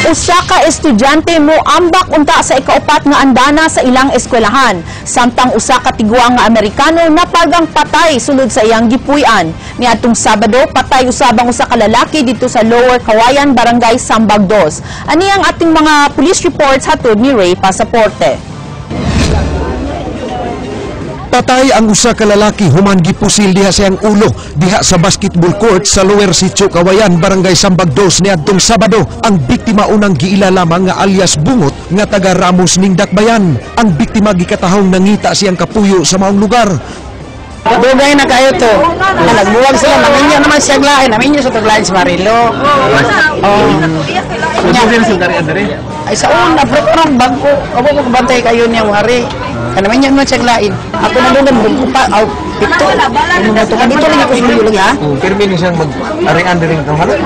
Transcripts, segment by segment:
Usa ka estudyante mo ambak unta sa ikaupat nga andana sa ilang eskwelahan, samtang usa ka tiguang nga Amerikano napalgang patay sulod sa iyang gipuy-an. Niadtong Sabado, patay usab ang usa ka lalaki dito sa Lower Kawayan, Barangay Sambag 2. Ani ang ating mga police reports hatod ni Ray Pasaporte. Patay ang usa ka lalaki human gipusil diha sa iyang ulo diha sa basketball court sa Lower Sitio Kawayan, Barangay Sambag 2 niadtong Sabado. Ang biktima unang giila lamang nga alias Bungot nga taga Ramos ning Dakbayan. Ang biktima gikatahong nangita siyang kapuyo sa maong lugar. Dugay na kayo to. Nagbuwag sila, naminyo naman siya lain, naminyo sa taglain si Marilo. Oh. Ay sa una, pero parang bago, ako ko bantay kayo niyang hari. Kaya naman siya lain. Ako na doon, magkupa, aw, pito. Dito lang ako sa lang, ha? Pirmi ni siyang mag-arian din ang halot.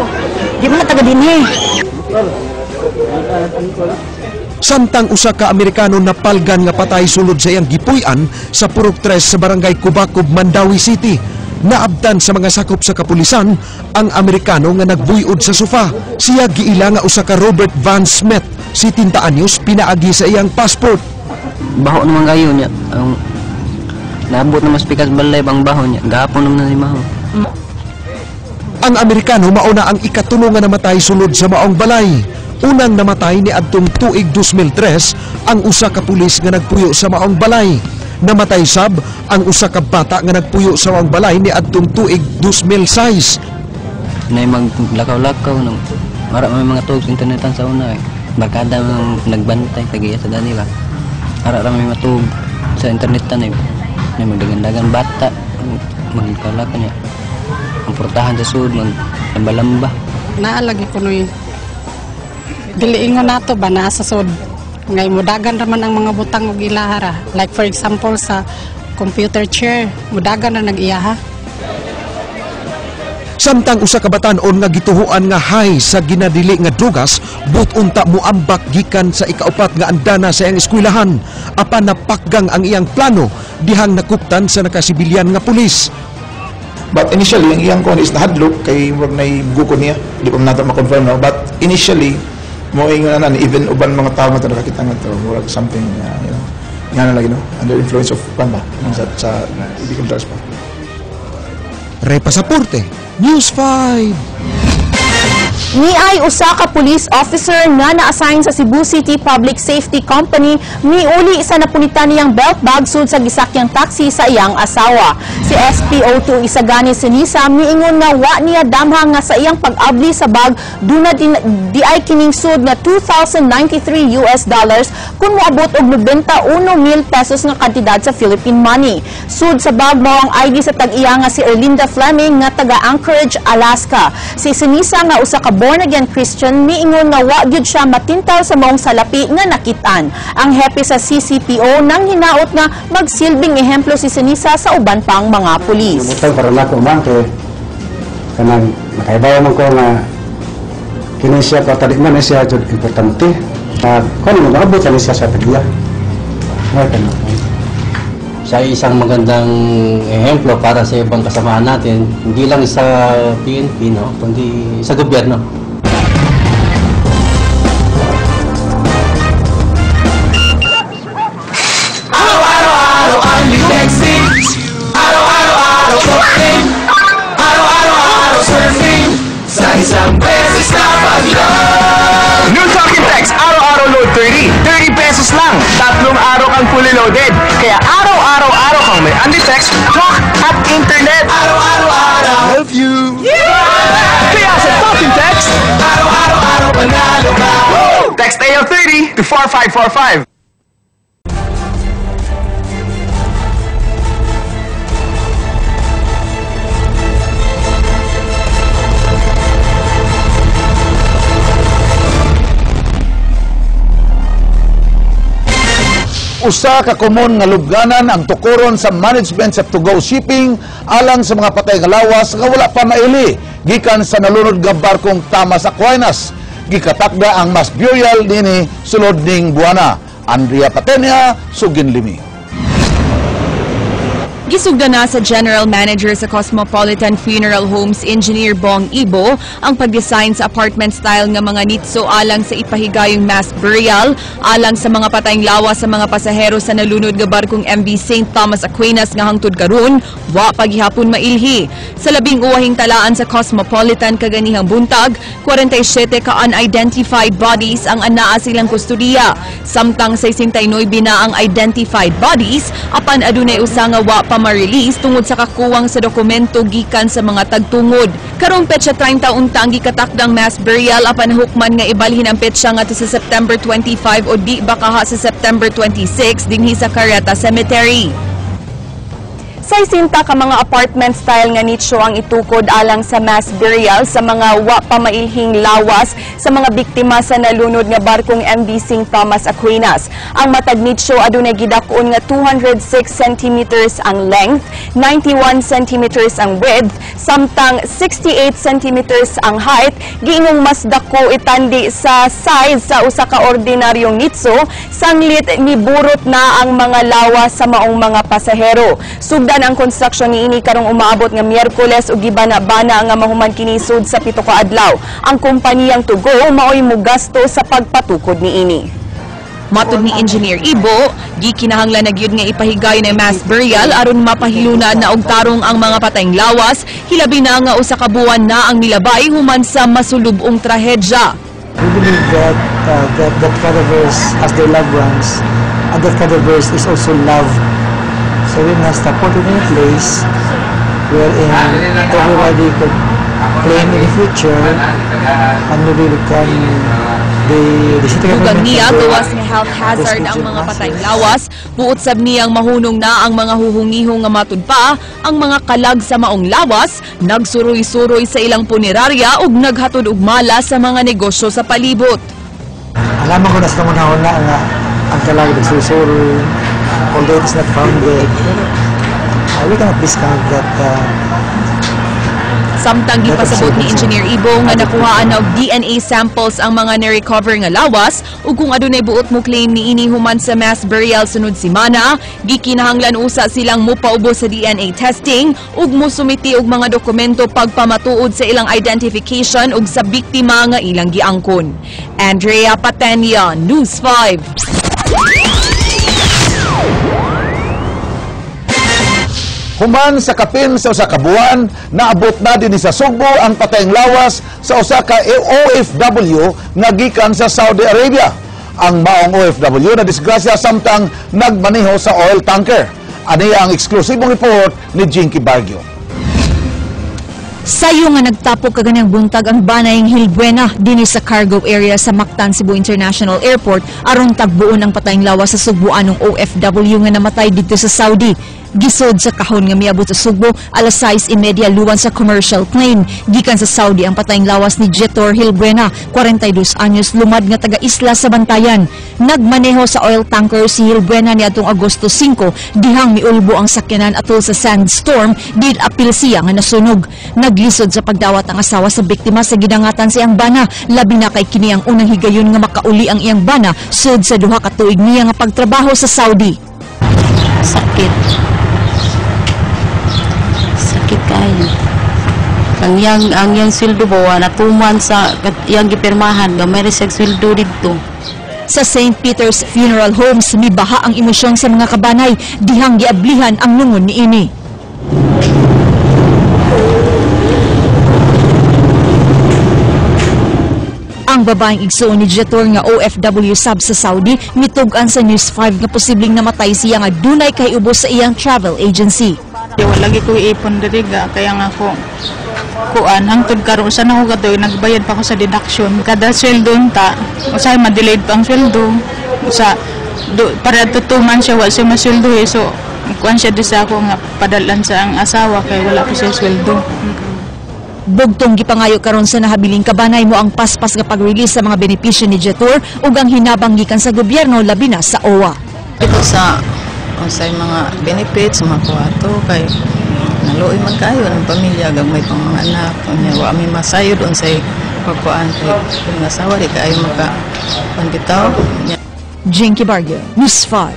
Di mo na taga din, eh. Samtang usa ka Amerikano napalgan nga patay sulod sa iyang gipuy-an sa Purok 3 sa Barangay Kubakob, Mandaue City. Naabtan sa mga sakop sa kapulisan ang Amerikano nga nagbuyod sa sofa. Siya giila nga usa ka Robert Van Smith, 70 anyos, pinaagi sa iyang passport. Baho naman kayo niya. Ang naabot na mas pikas balay bang baho niya. Gahapon naman na si Maho. Ang Amerikano mauna ang ikatulo nga namatay sulod sa maong balay. Unang namatay ni adtong tuig 2003 ang usa ka pulis nga nagpuyo sa maong balay. Namatay sab ang usa ka bata nga nagpuyo sa maong balay ni adtong tuig 2006. Nay maglakaw-lakaw nang mara may mga tuog sa internetan sa una eh. Barkada mang nagbantay tagiya sa dani ba. Ara ra may matuog sa internetan eh. Nay magdagandagan bata maglakaw-lakaw niya. Ang portahan sa sud maglamba-lamba. Naalagi ko noy. Dili ingon nato ba naa sa sud ngay mudagan raman ang mga butang og ilahara. Like for example sa computer chair, mudagan ra nag-iyaha. Samtang usa ka batan-on nga gituhuan nga high sa ginadili nga drugas, but unta muambak gikan sa ikaupat nga andana sa iyang eskwelahan. Apan napakgang ang iyang plano dihang nakuptan sa nakasibilyan nga pulis. But initially ang iyang kon is nahadlok kay murag nay guko niya, di pa man nato ma-confirm no. But initially mo ingon na even uban mga tao nga nakakita nga to murag something you know, nga na lagi no, under influence of kan ba sa illegal drugs pa. Ray Pasaporte, News 5. Niay usa ka police officer nga na-assign sa Cebu City Public Safety Company miuli sa napunitan niyang belt bag sud sa gisakyang taxi sa iyang asawa. Si SPO2 Isagani Sinisa miingon nga wa niya damha nga sa iyang pag-abli sa bag duna di ay kining sud nga 2,093 US dollars kun moabot og 91,000 pesos nga kantidad sa Philippine money. Sud sa bag mao ang ID sa tag-iya nga si Erlinda Fleming nga taga Anchorage, Alaska. Si Sinisa nga usa ka born-again Christian miingon nga wa gyud siya matintal sa maong salapi nga nakit-an. Ang hepe sa CCPO nang hinaot nga magsilbing ehemplo si Sinisa sa uban pang mga pulis. Butang para nako man kay kanang nakaibaw man ko nga kini siya katadi man siya jud importante. Kung ano maabot ani siya sa tagya. Siya ay isang magandang ehemplo para sa ibang kasamahan natin, hindi lang sa PNP, no, kundi sa gobyerno. Araw-araw-araw ang texting, araw-araw-araw talking, araw-araw-araw surfing, sa isang beses na pag-load. New Talk and Text, araw-araw load 30. 30 pesos lang. 3 araw kang fully loaded. Kaya araw-araw-araw kang may unli-text, talk at internet. Araw-araw-araw. Love you. Yeah! Kaya sa Talk and Text, araw-araw-araw panalo ka. Woo! Text AL30 to 4545. Usa ka komon nga lubganan ang tukoron sa management sa To-Go Shipping alang sa mga patay nga lawas nga wala pa maili gikan sa nalunod nga barkong Thomas Aquinas. Gikatakda ang mass burial nini sulod ning buwana. Andrea Patenia, Suginlimi. Gisugda na sa General Manager sa Cosmopolitan Funeral Homes, Engineer Bong Ibo, ang pag-design sa apartment style nga mga nitso alang sa ipahigayong mass burial, alang sa mga patayng lawas sa mga pasahero sa nalunod nga barkong MV St. Thomas Aquinas nga hangtod karon wa paghihapon mailhi. Sa labing uwahing talaan sa Cosmopolitan kaganihang buntag, 47 ka unidentified bodies ang anaa silang kustudiya. Samtang 69 na ang identified bodies, apan adunay usa nga wa pa ma-release tungod sa kakuwang sa dokumento gikan sa mga tagtungod. Karong petsa 30 unta ang gikatakdang mass burial, apan hukman nga ibalhin ang petsa ngadto sa September 25 o di bakaha sa September 26 dinhi sa Carreta Cemetery. 60 ka mga apartment style nga nicho ang itukod alang sa mass burial sa mga wa pa mailhing lawas sa mga biktima sa nalunod nga barkong MV St. Thomas Aquinas. Ang matag nicho adunay gidak-on nga 206 centimeters ang length, 91 centimeters ang width, samtang 68 centimeters ang height, giingong mas dako itandi sa size sa usa ka ordinaryong nitso, sanglit niburot na ang mga lawas sa maong mga pasahero. Sugdan ang konstruksyon niini karong umaabot nga Miyerkules ug gibana-bana nga mahuman kini sud sa 7 ka adlaw. Ang kompaniyang Tugo maoy mogasto sa pagpatukod niini. Matod ni Engineer Ibo, gikinahanglan na gyud nga ipahigayon ang mass burial aron mapahiluna na og tarong ang mga patayng lawas, hilabi na nga usa ka buwan na ang milabay human sa masulubong trahedya. We believe that that cadavers as their loved ones, and that cadavers is also loved. So we must put it in a place wherein everybody could claim in the future, and maybe we can the city Dugang government niya can do gawas nga health hazard ang mga patayng lawas, buot sab niyang mahunong na ang mga huhungihong nga matud pa ang mga kalag sa maong lawas, nagsuroy-suroy sa ilang punerarya ug naghatod og mala sa mga negosyo sa palibot. Alam ko na sa mga na nga ang kalag nagsusuroy, although it is not found dead, we cannot discount that. Samtang gipasabot ni Engineer Ibo nga nakuhaan na og DNA samples ang mga na-recover nga lawas ug kung adunay buot mo claim niini human sa mass burial sunod semana, gikinahanglan usa silang mopaubos sa DNA testing ug mosumiti og mga dokumento pagpamatuod sa ilang identification ug sa biktima nga ilang giangkon. Andrea Patenia, News 5. Human sa kapin sa usa ka buwan, naabot na dinhi sa Sugbo ang patayng lawas sa usa ka OFW nga gikan sa Saudi Arabia. Ang maong OFW na disgrasya samtang nagmaneho sa oil tanker. Aniya ang eksklusibong report ni Jinky Bargio. Sayo nga nagtapok kaganang buntag ang banayeng Hilbuena dinhi sa cargo area sa Mactan Cebu International Airport aron tagbuon ang patayng lawas sa Sugboanong OFW nga namatay didto sa Saudi. Gisod sa kahon nga miabot sa Sugbo alas 6:30 luwan sa commercial plane. Gikan sa Saudi ang patayng lawas ni Jetor Hilbuena, 42 anyos, lumad nga taga-isla sa Bantayan. Nagmaneho sa oil tanker si Hilbuena niadtong Agosto 5 dihang miulbo ang sakyanan atol sa sandstorm dil apil siya nga nasunog. Naglisod sa pagdawat ang asawa sa biktima sa gidangatan sa iyang bana, labi na kay kini ang unang higayon nga makauli ang iyang bana sud sa 2 ka tuig niya nga pagtrabaho sa Saudi. Sakit. Sakit kayo. Ang yang sweldo ba natuman sa yang gipirmahan gamay ra siya sweldo didto. Sa St. Peter's Funeral Homes mibaha ang emosyon sa mga kabanay dihang giablihan ang nungon niini. Ang babaeng igsuon ni Jetor nga OFW sub sa Saudi mitug-an sa News 5 nga posibleng namatay siya nga dunay kahiubos sa iyang travel agency. Wala lagi ko ipon diri ga kaya nga ko kuan hangtod karon usa na ko katuig nagbayad pa ko sa deduction kada sweldo unta usahay ma-delayed pa ang sweldo usa do, para tutuman siya wa siya masweldo eh. So kuan siya di sa ako nga padalan sa ang asawa kay wala ko siya sweldo. Bugtong gipangayo karon sa nahabiling kabanay mo ang paspas nga pag-release sa mga benepisyo ni Jetor ug ang hinabang gikan sa gobyerno labi na sa OWA. Ito sa mga benefits makuha to kay naluoy man kayo ng pamilya gamay pang mga anak unya wa mi masayod unsay pagkuan kay ang asawa di kaayo maka kuan bitaw. Jinky Bargio, News 5.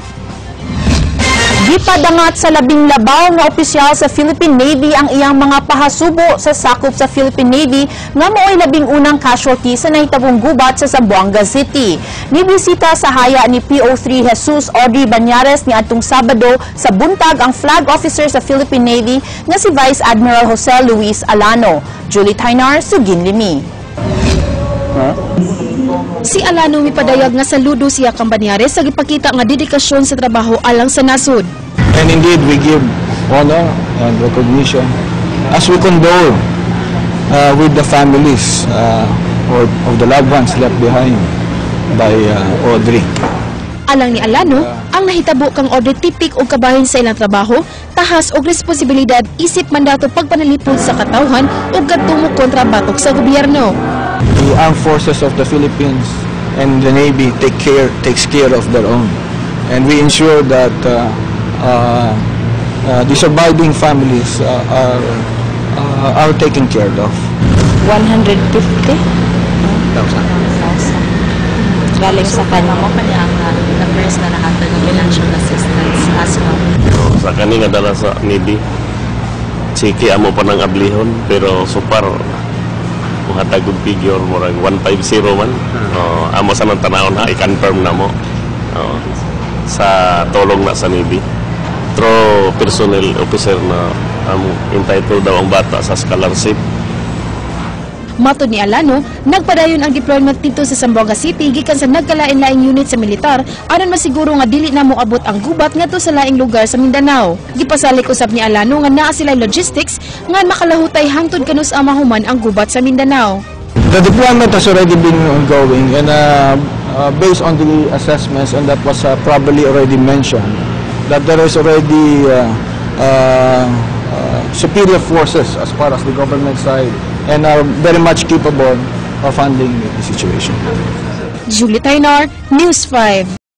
Gipadangat sa labing labaw nga opisyal sa Philippine Navy ang iyang mga pahasubo sa sakop sa Philippine Navy nga mao'y 11 na casualty sa nahitabong gubat sa Zamboanga City. Nibisita sa haya ni PO3 Jesus Audrey Banyares niadtong Sabado sa buntag ang flag officer sa Philippine Navy nga si Vice Admiral Jose Luis Alano. Julie Tainar, Suginlimi. Si Alano mipadayag nga saludo siya kang Banyares sa gipakita nga dedikasyon sa trabaho alang sa nasod. And indeed, we give honor and recognition as we condole with the families or of the loved ones left behind by Audrey. Alang ni Alano, ang nahitabo kang Audrey tipik og kabahin sa ilang trabaho, tahas og responsibilidad isip mandato pagpanalipod sa katawhan ug kadtumok kontra batok sa gobyerno. The Armed Forces of the Philippines and the Navy takes care of their own, and we ensure that the surviving families are taken care of. 150 thousand. Galing sa kanya. Mo kanya ang the first na nakatag ng financial assistance as well. Sa kani nga dala sa Navy. Chiki amo pa ng ablihon, pero so far muhatag og figure murag 150 man. Oh, amo sa nang tanawon ha, i-confirm na mo. Oh, sa tulong na sa Navy. Through personnel officer na entitled daw ang bata sa scholarship. Matod ni Alano, nagpadayon ang deployment dito sa Zamboanga City gikan sa nagkalain-laing unit sa militar aron masiguro nga dili na moabot ang gubat ngadto sa laing lugar sa Mindanao. Gipasalik usab ni Alano nga naa sila logistics nga makalahutay hangtod kanus-a mahuman ang gubat sa Mindanao. The deployment has already been ongoing and based on the assessments, and that was probably already mentioned, that there is already superior forces as far as the government side and are very much capable of handling the situation. Julie Tainar, News 5.